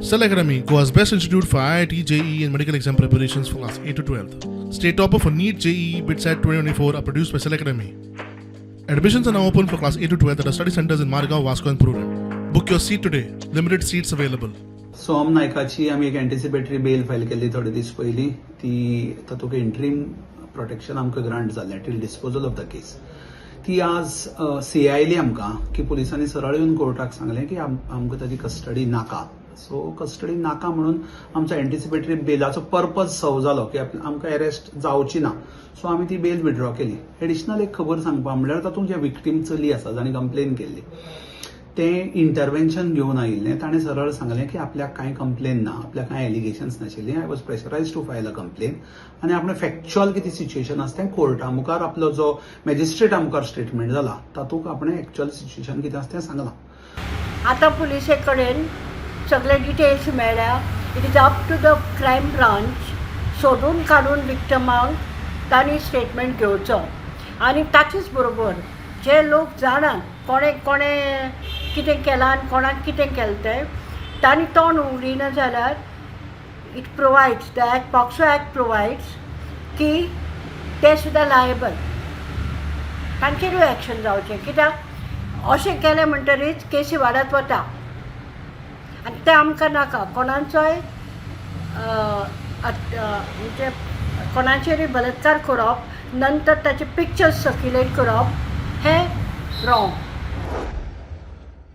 Cell Academy, Goa's best institute for IIT, JEE, and medical exam preparations for class 8 to 12. State topper for NEET, JEE, BITSAT 2024 are produced by Cell Academy. Admissions are now open for class 8 to 12 at our study centers in Margao, Vasco, and Prudent. Book your seat today. Limited seats available. Som नायकाची आमी एक anticipatory बेल file केल्ली थोडे दीस पयलीं. ती तातूंत interim protection आमकां ग्रांट जालें till disposal of the case. ती आज सी आयली आमकां की पुलिसांनी सरळ येवन कोर्टाक सांगलें की आमकां ताची कस्टडी नाका. सो कस्टडी नाका म्हणून आमचो एंटिसिपेटरी बेलाचो पर्पज सर्व जालो की आमकां अरेस्ट जावची ना. सो आमी ती बेल विड्रॉ केली. एडिशनल एक खबर सांगपा म्हणल्यार, तातूंत जे विक्टीम चली आसा, जाणी कंप्लेन केल्ली, तें इंटरवेन्शन घेवन आयिल्लें. ताणें सरळ सांगलें की आपल्याक कांय कंप्लेन ना, आपल्याक कांय एलिगेशन्स नाशिल्लीं, I was pressurised to file a complain. आनी आपणें फॅक्च्युअल कितें सिच्युएशन आसा तें कोर्टा मुखार, आपलो जो मॅजिस्ट्रेटा मुखार स्टेटमेंट जाला, तातूंत आपणें एक्च्युअल सिच्युएशन कितें आसा तें सांगलां. आतां पुलिसे कडेन सगळे डिटेल्स मेळ्ळ्या. It is up to the crime branch सोदून काडून विक्टमांक तांणी स्टेटमेंट घेवचो. आनी ताचेच बरोबर जे लोक जाणात कोणें कोणें कितें केलां आनी कोणाक कितें केलें तें, तांणी तोंड उगडिना जाल्यार it provides, the act, POCSO Act provides की ते सुद्दां लायबल, तांचेरूय एक्शन जावचें. कित्याक अशें केलें म्हणटरीच केसी वाडत वता आनी तें आमकां नाका. कोणाचोय म्हणजे कोणाचेरूय बलात्कार करप, नंतर ताचे पिक्चर्स सर्क्युलेट करप हें रॉंग.